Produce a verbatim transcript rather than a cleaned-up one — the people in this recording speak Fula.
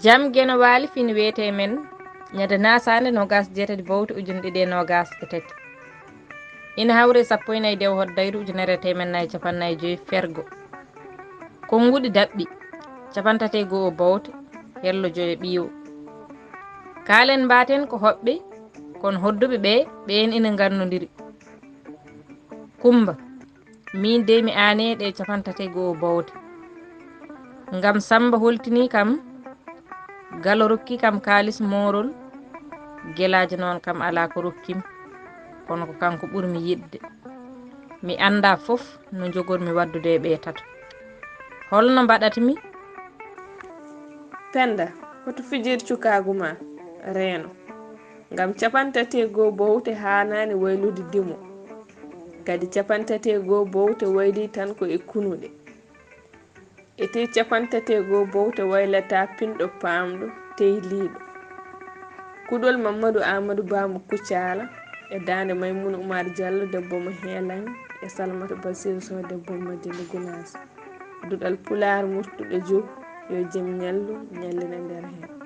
Jam Geno Waali fin weete men ñande nasaande noogas jeetati bowte ujunɗe ɗiɗi e noogas e tati. Ina hawre sappo e nayi dew hoddayru ujunere e teemen nayi capannayi joyi fergo. Konnguɗi daɓɓi capantati e goo bowte hello joyo ɓiiwo. Kaalen mbaaten ko hoɓɓe kon hodduɓe ɓe ɓeen ina ngannondiri. Kumba. Min dey mi aane ɗe capantati e goo bowte. Ngam Samba holtini kam galo rokki kam kaalis moorol, gelaajo noon kam alaa ko rokkim, kono ko kanko ɓurmi yiɗde. Mi annda fof no njogormi waɗdude e ɓe tato. Holno mbaɗatmi? Penda, hoto fijir cukaagu ma reeno. Ngam capantati e goo bowte haanaani waylude dimo. Kadi capantati e goo bowte wayli tan ko e kunuɗe. Ete capantati e goo bowte waylata pinɗo paamɗo teyliiɗo. Kuɗol Mammadu Aamadu Ba mo Kuccaala e daande Maymuna Umar Jallo debbo mo Heelan e Salmata Basiiru Soh debbo mo Madina Gunaas. Duɗal Pulaar murtuɗo Joop yo jam ñallu ñallina nder heen.